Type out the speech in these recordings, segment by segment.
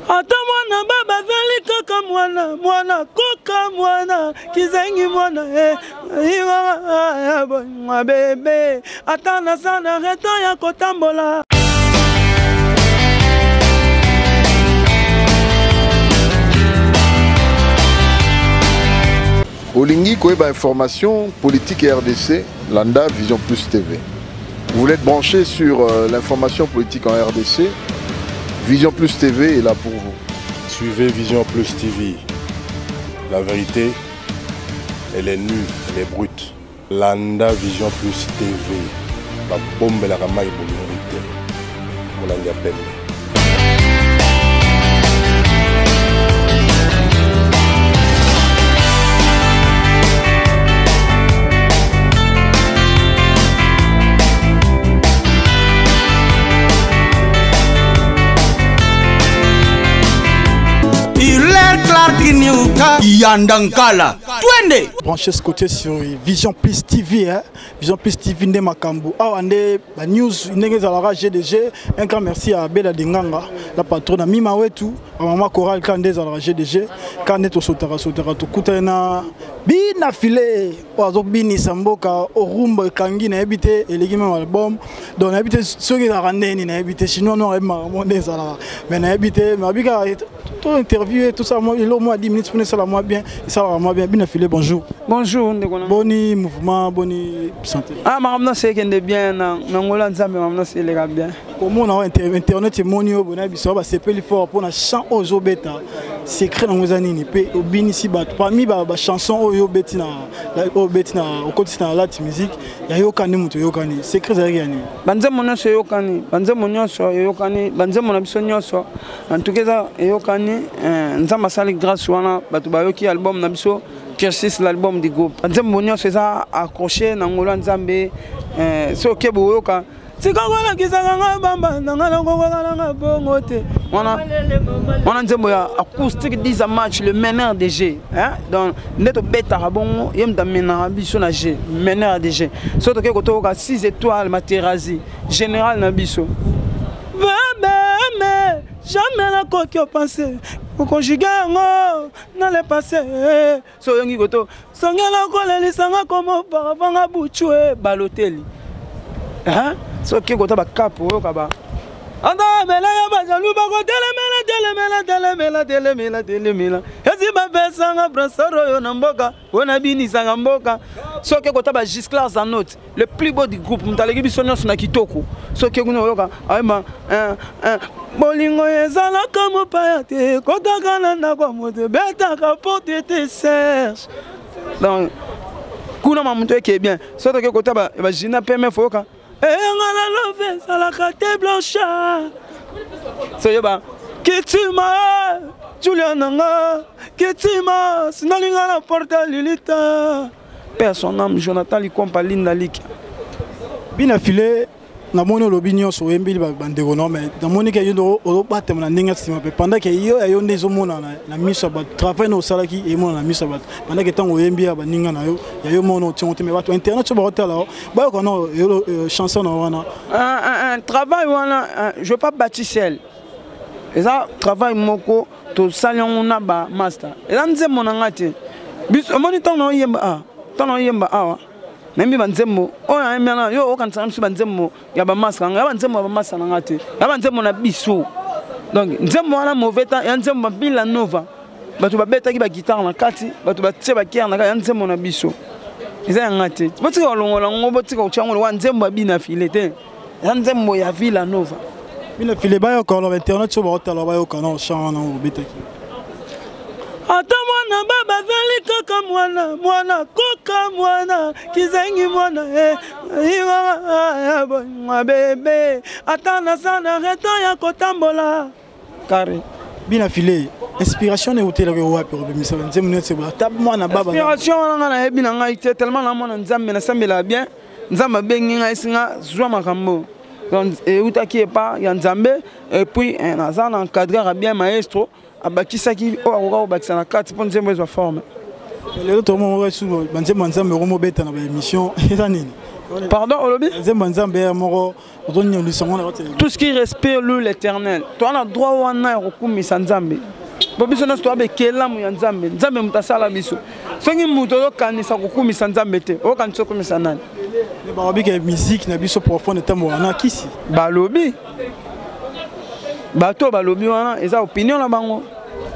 Ata mwana baba azali kaka mwana, mwana koka mwana kizengi mwana eh, mwa bebe ata naza na retard ya kotambola. Olingi koyeba information politique ya RDC, landa Vision Plus TV. Vous voulez être branché sur l'information politique en RDC, Vision Plus TV est là pour vous. Suivez Vision Plus TV. La vérité, elle est nue, elle est brute. Landa Vision Plus TV. La bombe la ramaille bolongo te. Molangi ya pembe. Yandankala twende branché ce côté sur Vision Plus TV, hein? Vision Plus TV nde makambo awa nde ba news ndenge ezalaka GDG. Un grand merci à Bella Dinganga, la patronne Mima wetu, ba mama chorale ka nde ezalaka GDG, ka nde tosotaka sotaka tokutana na bina filet oyo azobinisa mboka orumba ekangi nayebi te eleki meme album. Donc nayebi te soki ezalaka ndeni, nayebi te chinois noir ayebi makambo nde ezalaka, mais nayebi te, mais abika to interview tout ça, moi elo moi 10 minutes pour ça moi bien, ça moi bien. Bina filet, bonjour. Bonjour ndeko na. Boni mouvement, boni santé. Ah, makambo nyonso ekende bien na ngola Nzambe, makambo nyonso eleka bien. Komona internet emoni oyo bona biso basepeli fort mpona chant oyo ozobeta, secret nango eza nini? Mpe obinisi bato parmi ba chanson oyo obeti na oyo obeti na okotisi na lati musique ya yokani, moto oyokani, secret ezalaki ya nini? Banzembo nyonso eyokani, banzembo nyonso eyokani, banzembo na biso nyonso en tout cas eza eyokani. Nzambe asali grâce wana, bato bayoki album na biso Cursus, l'album du groupe. Banzembo nyonso eza accroché na ngolo ya Nzambe. Soki okebe oyoka tika kolakisaka nga bamba na nga nakokoka nanga bongo te. Wana wana nzembo ya acoustique 10 match, le meneur de jeu, hein? Donc nde tobetaka bongo, ye moto amenaka biso na jeu, meneur de jeu. So toke kotoyoka 6 étoiles Materazi, général na biso. Bébé, jamais nakoki opense okonjuge yango na le passé. So oyongi koto songela kolelisanga komo auparavant buchu e baloteli, hein? Soki kota bakapo oyoka ba anda ebele ya bajalu bakotelemela telemela telemela telemela telemela esi bapesanga brassard oyo na mboka oyo nabinisanga mboka. Soki kota ba Gisclar Zanote, le plus beau du groupe, moto aleki biso nyonso na kitoko. Soki kuna oyoka ayeba bolingo ezalaka mopaya te, kotaka na ndako ya moto ebetaka porte te Serge. Donc kuna ma moto eke bien. Soki toke kota bagina PMF, oyoka eyanga na love ezalaka te blanchard. Soyeba kitima Julia nanga kitima sinalinga na porte lilita, paix à son âme, Jonathan Likompa, Linda Lik. Bina file, namoni olobi nyonso oyembeli bandeko no, mais namoni ke yo ozobatama na ndenge ya nsima mpe pendant ke yo ya yo nde ezomonana na miso ya bato, travail na osalaki emonana na miso ya bato, pendant ke ntango oyembi ya baninga na yo ya yo mona otiongo te, mais bato internet so bakotala bayoka no chanson na wana. Travail wana, je veux pas bâtir ciel, eza travail moko tosali yango na bamaster, eza nzembo na nga te. Biso omoni ntango naoyemba awa, ntango naoyemba awa nayembi banzembo oyo nayembi wana, yo okanisaka biso banzembo ya bamaster na nga, ya banzembo ya bamaster na nga te, ya banzembo na biso. Donc nzembo wana mauvais temps ya nzembo Bila Nova, bato babetaki baguitare na kati, bato batie bakere na kati ya nzembo na biso, eza yanga te. Botika kolongola yango, botika kotia yango lokola nzembo ya Bina File te, eza nzembo ya Villa Nova. Bina file, bayoka na internet so baotala, bayoka na chant wana obetaki. Ata mwana baba azali kaka mwana, mwana koka mwana kizengi mwana mwa bebe ata naza na retard ya kotambola carré. Bina file, inspiration ne eutelaki wapi obimisa nzembo neti ata mwana baba? Inspiration wana nga nayebi na ngai te, tellement namona Nzambe, nasambelaka bien, Nzambe abengi ngai esinga zwa makambo. Donc eutaki epa ya Nzambe, et puis naza na encadreur bien, maestro abakisaki oyo akoka kobakisa na kati mpo nzembo ezwa forme. Lelo tomonaka su banzembo ya Nzambe okomobeta na baémission, eza nini? Pardon, olobi? Nzembo Nzambe moko ozonyolisa ngo na kati. Tout ce qui respire loue l'Éternel. Toza na droit wana ya kokumisa Nzambe. Po biso nyonso toza bekelamu ya Nzambe. Nzambe moto asala biso. Soki moto ozokanisa kokumisa Nzambe te, okanisa okumisa nani? Balobi ke musique na biso profonde etambola na kisi. Balobi. Bato balobi wana eza opinion na bango.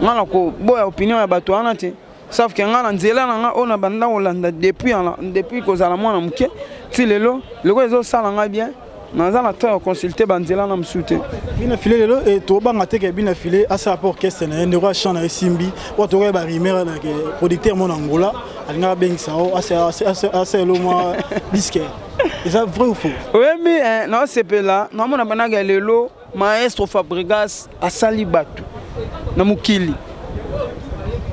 Nga na koboya opinion ya bato wana te. Sauf que nga na nzela na nga oyo na banda kolanda depuis depuis kozala mwana moke ti lelo, loko ezosala nga bien, naza na temps ya consulter banzela na mosusu te. Bina file lelo e tobanga te ke bina file asala mpe orchestre na ye ndeko ya chant na ye simbi oyo tokoya barimere na ke producteur mona Angola alingaka abengisa o asala mwa disque. Eza vrai ou faux? Oyebi, naosepela naomona banaka lelo maestro Fabregas asali bato na mokili.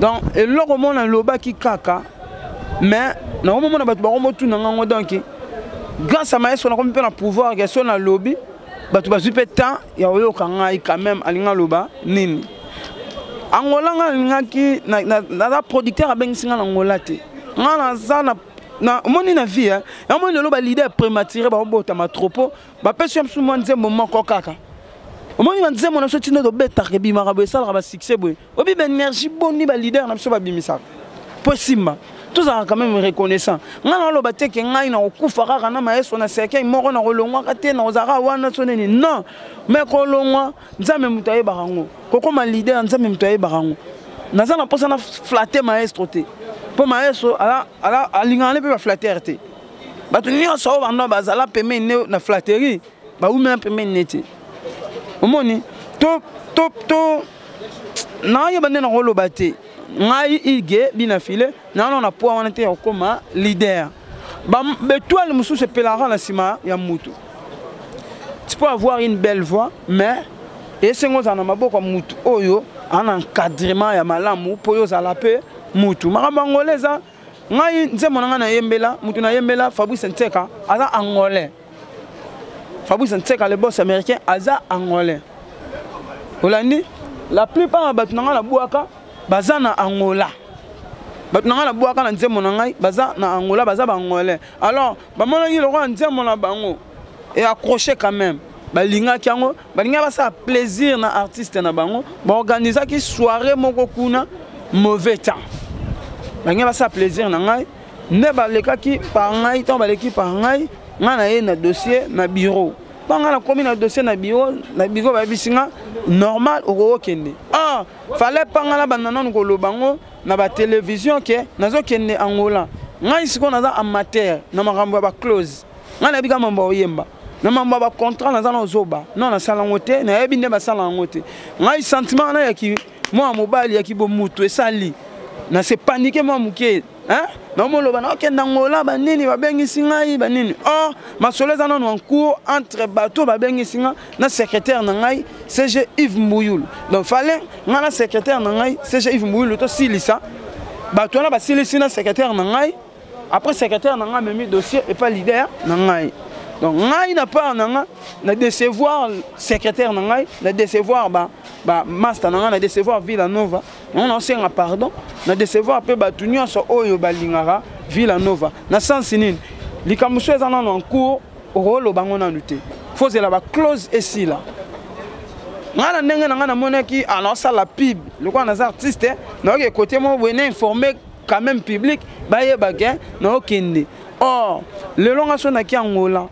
Donc eloko mona lobaki kaka, mais nakomomona bato bakomotuna ngango. Donc grâce à maestro nakomi mpe na pouvoir ke so nalobi bato bazwi mpe temps ya koyoka ngai quand même. Alinga aloba nini? Angola ngai alingaki naza producteur abengisi ngai na Angola te. Ngai naza na omoni na vie omoni lelo baleader prématuré baobotama trop, bapesi yo mosusu mwa nzembo moko kaka. Omoni banzembo na biso ntina tobetaka ebimaka boye, esalaka basuccès boye. Obi baénergie boni baleader na biso babimisaka mpo esimba. Tozalaka quand même reconnaissant. Ngai naoloba te ke ngai na kokufa kaka na maestro na cercueil moko, na kolongwaka te, na kozalaka wana so nini, non. Mais kolongwa, Nzambe moto ayebaka yango. Kokoma leader, Nzambe moto ayebaka yango. Naza na mposa na flatter maestro te, mpo maestro alingaka ne mpe baflatter te. Bato nyonso oyo bando bazala pembeni ne na flatterie, baumela pembeni ne te. Omoni to to to nayeba nde nakoloba te. Ngai ige bina file nano na poids wana te ya kokoma leader. Betoile mosusu epelaka na nsima ya mutu. Tu peux avoir une belle voix, mais esengo ozala na maboko ya mutu oyo ana encadrement ya malamu mpo oyo ozala mpe mutu. Makambo angolais eza ngai nzembo na ngai nayembela mutu, nayembela Fabrice Nseka, aza angolais. Fabrice Nseka, le boss américain, aza angolais. Olandi, la plupart ya bato na ngai nabwaka baza na Angola. Bato na ngai nabwaka na nzembo na ngai baza na Angola, baza baangolais. Alors bamonaki lokola nzembo na bango e accroché quand même, balingaki yango, balingaki basala plaisir na artiste na bango. Baorganisaki soirée moko kuna, mauvais temps, balingaki basala plaisir na ngai nde balekaki par ngai. Ntango baleki par ngai, ngai na ye na dossier na bureau. Mpo ngai nakomi na dossier na bureau, na bureau bayebisi nga normal, okokokende. Ah, fallait pa ngai nabanda nanu koloba ngo na batelevizio ke nazokende Angola. Ngai sikoyo naza amateur na makambo ya baclose. Ngai nayebi kaka mambo ya koyemba. Na mambo ya bacontrat naza na ozoba non, nasala yango te, nayebi nde basala yango te. Ngai sentiment wana yaki mwana mobali yaki bomutu esali na se panike mwa moke. Naomoloba naokende Angola, banini babengisi ngai banini. Or masolo eza nano en cours entre bato babengisi nga na secrétaire na ngai CG Yves Mbuyulu. Donc fallait ngai na secrétaire na ngai CG Yves Mbuyulu tosilisa bato wana, basilisi na secrétaire na ngai. Après, secrétaire na ngai amemi dossier epa leader na ngai. Donc ngai na part na ngai na décevoir secrétaire na ngai, na décevoir ba ba master na ngai, na décevoir Villa Nova. Yango naosenga pardon, na décevoir mpe bato nyonso oyo balingaka Villa Nova. Na sens nini? Likambo so eza nano en cours, okoloba yango nanu te, fozela baclose esila. Ngai na ndenge na ngai namonaki naosala pub lokola naza artiste, nayoki ekote moko boye na informe quand même public bayeba ke naokende. Or lelo nga so naki Angola,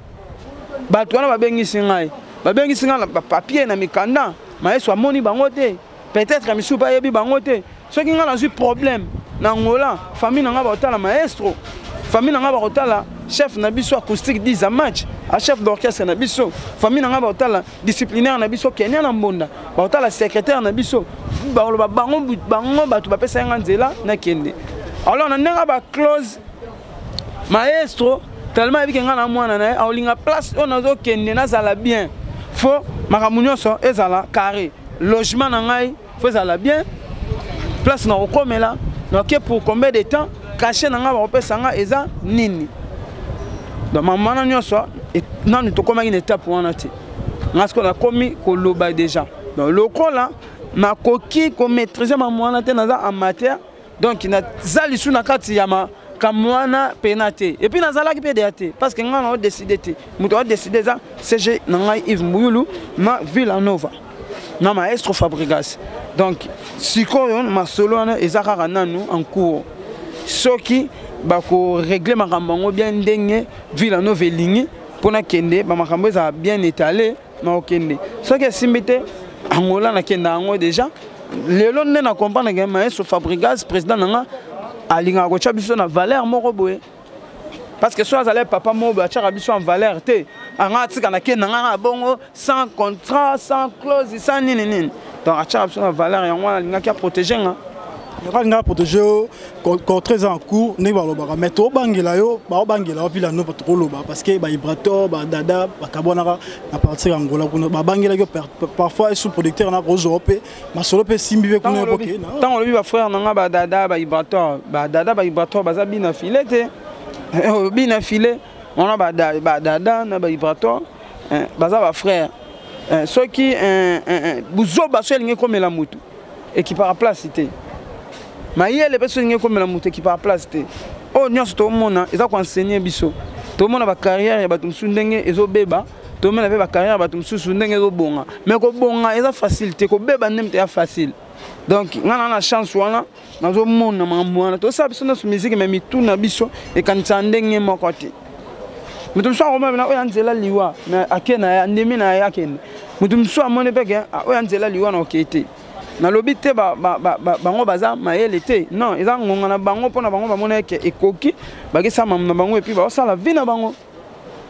bato wana babengisi ngai, babengisi ngai na bapapier na mikanda, mayeso amoni bango te, peut-être misusu bayebi bango te. Soki ngai nazwi problème na Angola, famille na ngai bakotala maestro, famille na ngai bakotala chef na biso acoustique 10 match a chef d'orchestre na biso, famille na ngai bakotala disciplinaire na biso Kenya na Mbonda, bakotala secrétaire na biso, bakoloba bango bango bato bapesa nga nzela nakende. Alors na ndenge baclose, maestro tellement ayebiki ngai na mwana na ye, aolinga place oyo nazokende nazala bien. Fo makambo nyonso ezala carré, logement na ngai fo ezala bien, place na kokomela, naoke pour combien de temps, cachet na ngai bakopesa ngai eza nini. Donc mama wana nyonso nanu tokomaki na étape wana te. Ngai sikoyo nakomi koloba déjà. Donc lokola nakoki komaîtrise mama wana te, naza amateur, donc naza lisu na kati ya ma Likambo wana pena te. Et puis nazalaki mpe deya te parce que ngai nao décide te. Moto adécide eza CG na ngai Yves Mbuyulu na Villanova na maestro Fabregas. Donc sikoyo masolo wana eza kaka nanu en cours. Soki bakorégler makambo yango bien ndenge Villanova elingi mpona kende, bamakambo ezala bien étalé na okende. Soki esimbi te, Angola nakenda yango déjà. Lelo nde na comprendre ke maestro Fabregas, président na nga, alingaka kotya biso na valeur moko boye, parce que so azali papa moko boye, atiaka biso en valeur te. Anga atika nakende nga na bongo sans contrat, sans clause, sans nini nini. Donc atiaka biso na valeur, yango wana alingaki aprotéger nga. Alingaka protéger yo. Contrat eza en cours ndenge balobaka, mais tobangela yo, baobangela yo Villa Nova. Tokoloba parce que bavibrator, badada bakabwanaka na partir ya Angola kuna, babangelaki yo parfois sous producteur na kozwa mpe masolo mpe esimbi mpe kuna. Eboke ntango olobi bafrère na nga, badada, bavibrator, badada, bavibrator baza bina file te, bina file wana, badada na bavibrator baza bafrère. Soki buzoba so elingi ekomela motu, ekipaka place te. Mayele mpe so elingi ekomela motu, ekipaka place te. Oyo nyonso tomona eza koenseigner biso. Tomona bacarrière ya bato mosusu ndenge ezobeba, tomona mpe bacarrière ya bato mosusu ndenge ezobonga. Mais kobonga eza facile te, kobeba nde moto eza facile. Donc nga na chance wana, nazomona makambo wana. Tosala biso nyonso musique, mais mitu na biso ekanisaka ndenge moko te. Moto mosusu akomona oyo anzela liwa, mais ake na ye, andimi na ye, akende. Moto mosusu amoni mpe ke oyo anzela liwa na okei te. Nalobi te bango baza mayele te, non, eza ngonga na bango. Mpona bango bamona eke ekoki, bakisala mamu na bango et puis baosala vie na bango.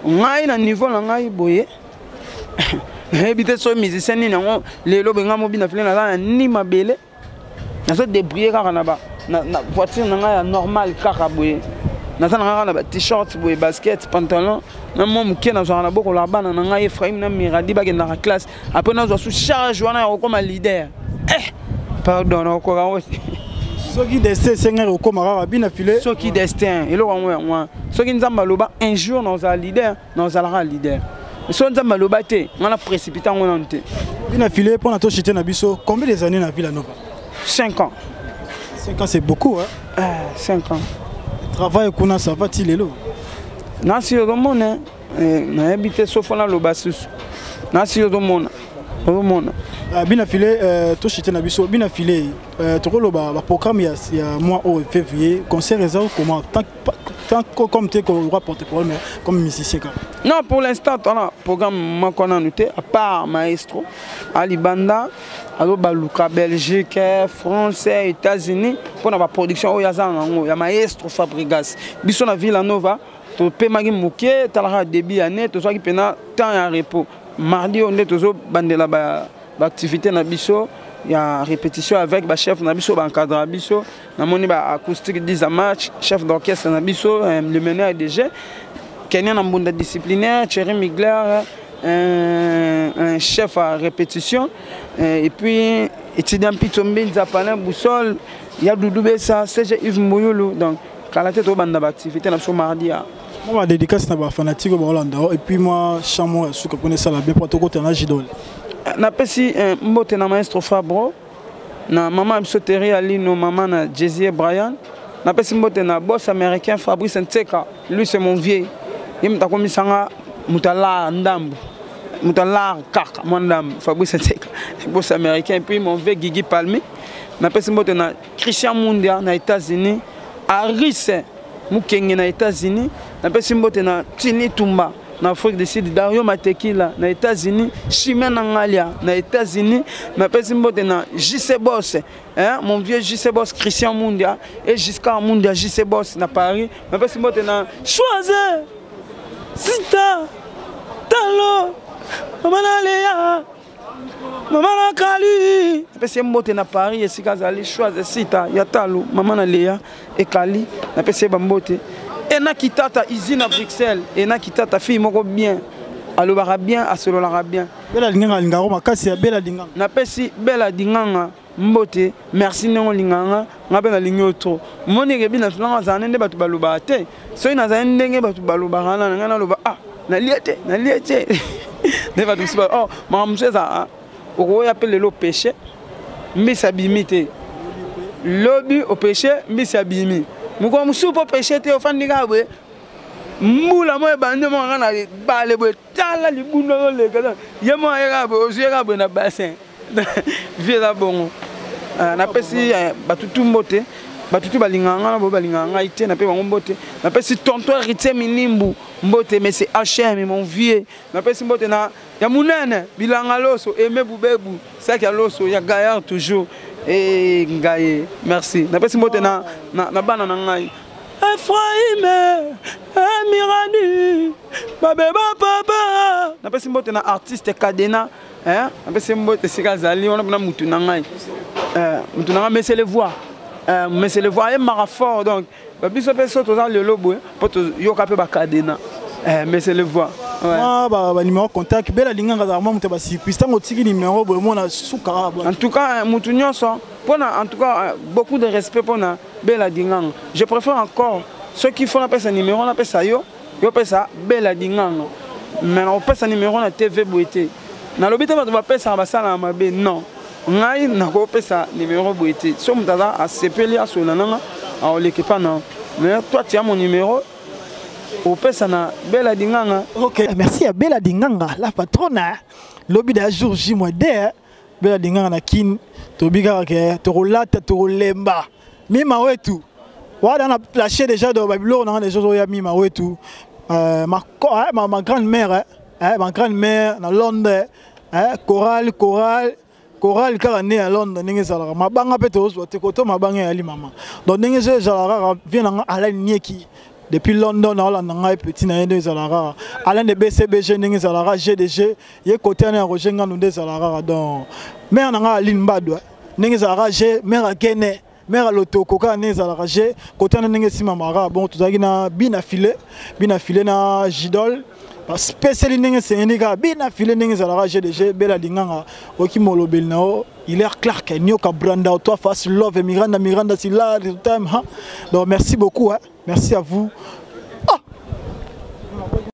Ngai na niveau na ngai boye, nayebi te soki musicien nini yango lelo benga mobina file. Naza na ni mabele, nazodébrouiller kaka na voiture na ngai ya normal kaka boye. Naza na ngai kaka na ba-t-shirt boye, basket, pantalon na mwa moke nazwaka na bokola bana na ngai Ephraim na Miradi, bakendaka classe. Après nazwa su charge wana ya kokóma leader, eh pardon, nakokoka yango te. Soki destin esengaki okóma kaka bina file. Soki destin, eloko yango yango wana. Soki Nzambe aloba un jour nazala leader, nazalaka leader. Soki Nzambe aloba te, ngai na précipité yango nanu te. Bina file, mpona tochite na biso, combien des années na Villa Nova? 5 ans. 5 ans, c'est beaucoup, hein? 5 ans. Travail kuna, ça va ti lelo? Nasi ozomona, nayebi te sofo naloba susu. Nasi ozomona, ozomona. Bina file, tochite na biso, bina file, tokoloba baprogramme ya mois oyo février, concert eza comment, tant comme te roi porte-parole, mais comme musicien kaka? Non, pour l'instant tona programme moko nanu te, à part maestro alibanda azobaluka Belgique, France, États-Unis mpona baproduction oyo aza nango ya maestro Fabregas. Biso na Villa Nova topemaki moke, talaka début année, tozwaki mpena temps ya repos. Mardi oyo nde tozobandela baactivité na biso ya répétition avec bachef na biso, baencadre na biso. Namoni baacoustique 10 à match, chef d'orchestre na biso, le meneur DG Kenya na mbunda disciplinaire, Thierry Migler, un chef à répétition, et puis étudiant Pito Mbinza, Palin Boussole, ya Doudou Bessa, CG Yves Mboyolo. Donc kala te tobanda baactivité na biso mardi ya. Moi badédicace na bafanatique oyo baolanda, et puis moi chant moko ya suka mpona esala bien mpo tokota na jidole. Napesi mbote na maestro Fabro, na mama biso Terry Alino, mama na Jésus Brian. Napesi mbote na boss américain Fabrice Nteka, lui c'est mon vieux, ye moto akomisanga moto alar ndambu, moto alar kaka mwa ndambu. Fabrice Nteka, boss américain, et puis mon vieux Guigui Palmi. Napesi mbote na Christian Mundia na États-Unis, Aris Mukenge na États-Unis. Napesi mbote na Tini Tumba na Afrique du Sud, Dario Matekila na États-Unis, Chimene Ngalia na États-Unis. Napesi mbote na JC Boss, hein, mon vieux JC Boss, Christian Mundia et Giscard Mundia, JC Boss na Paris. Napesi mbote na Choise Sita Talo, mama na Léa, mama na Kali. Napesi ye mbote na Paris esika azali. Choise Sita ya Talo, mama na Léa Ekali, napesi ye bambote. Ena Kitata ici na Bruxelles, ena Kitata, fille moko bien, alobaka bien, asololaka bien. Bela Linganga, alingaka makasi ya Bela Linganga. Napesi Bela Dinganga mbote, merci ndenge olinganga nga mpe nalingi yo trop. Monike bina filanga azala nde bato balobaka te. Soki nazali ndenge bato balobaka na ngai, naloba: "Ah, nalie te, nalie te." Nde bato mosusu, oh, makambo mosusu eza okoya mpe lelo opêche, mbisi abimi te, lobi opêche, mbisi abimi. Mokolo mosusu mpo peshe te, ofandi kaka boye, mbula mo ebandi, moko kaka na bale boye, tala libundu azoleka ye moko, aye kaka boye, ozwi ye kaka boye na bassin. Vie eza bongo. Napesi bato tu mbote, bato tu balingaka ngai na boye, balingaka ngai te, nape bango mbote. Napesi tonton Héritier Minimbu mbote, mais c'est HM, mon vieux. Napesi mbote na ya monene bilanga loso, aime bubebu saki ya loso ya gaillard toujours e ngai, merci. Napesi mbote na bana na ngai Ephraim, Mirani, babeba papa. Napesi mbote na artiste Cadena, napesi mbote esika azali wana mpona mutu na ngai, mutu na ngai monsieur le voix, monsieur le voix ayembaka fort. Donc babiso mpe so toza lelo boye mpo toyoka mpe bacadena, monsieur le voix. Mwa banuméro contact, Bela Linganga azalaka mwa moto ya basurprise. Ntango otiki numéro boye, omona suka kaka. En tout cas, mutu nyonso mpona, en tout cas, beaucoup de respect mpona Bela Dinganga. Je préfère encore, soki faut napesa numéro, napesa yo, yo pesa Bela Dinganga, mais nakopesa numéro na TV boye te. Nalobi te bato bapesaka basalaka mabe, non. Ngai nakopesa numéro boye te. So moto aza asepeli asola nanga, aoleki pa na, mais toi tu as mon numéro, opesa na Bela Dinganga. Ok, merci à Bela Dinganga, la patronne. Lobi da jour J moins D, Bela Dinganga na Kin, tobi kaka ke tokolata, tokolemba mima wetu wana na lâché déjà de babiloko nanga déjà oya mima wetu. Ma grande mère, hein, ma grande mère na Londres, hein, chorale, chorale, chorale kaka nde ya Londres, ndenge ezalaka mabanga mpe tozozwa te koto mabanga eyali mama. Donc ndenge ezo ezalaka kaka vie nanga Alain Nieki depuis London, naolanda ngai petit na ye, nde ezalaka kaka Alain de BCBG, ndenge ezalaka GDG ye kote wana ya Roger Ngando, nde ezalaka kaka. Donc mare na ngai Aline Mbadwa, ndenge ezalaka G mare akene mare alotoko kaka ndenge ezalaka G kote wana, ndenge esimamaka kaka. Bon, tozalaki na bina file, bina file na Gidol baspeciali, ndenge esengeli kaka bina file, ndenge ezalaka GDG Bela Linganga oki molobeli na yo Hilaire Clark Nyoka Branda toi face love Miranda Miranda Sila time, hein? Donc merci beaucoup, hein? Merci à vous.